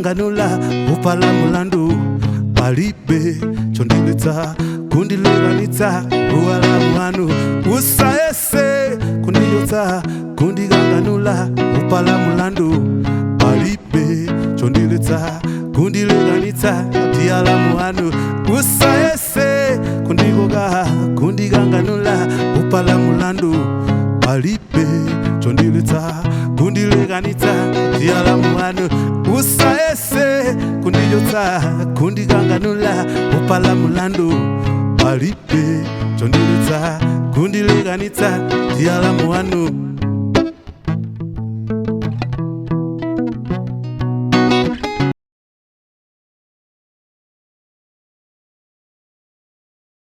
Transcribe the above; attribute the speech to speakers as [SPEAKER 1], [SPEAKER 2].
[SPEAKER 1] Kundikanganula upala mulandu, palibe chondiletsa kundilekanitsa uwalamu wanu. Usayese kundichotsa kundikanganula upala mulandu, palibe chondiletsa kundilekanitsa ndiyalamu wanu. Usayese kundikoka kundikanganula upala mulandu, palibe chondiletsa kundilekanitsa ndiyalamu wanu. Usayese kundichotsa kundikanganula upala mulandu, palibe chondiletsa kundilekanitsa ndiyalamu wanu.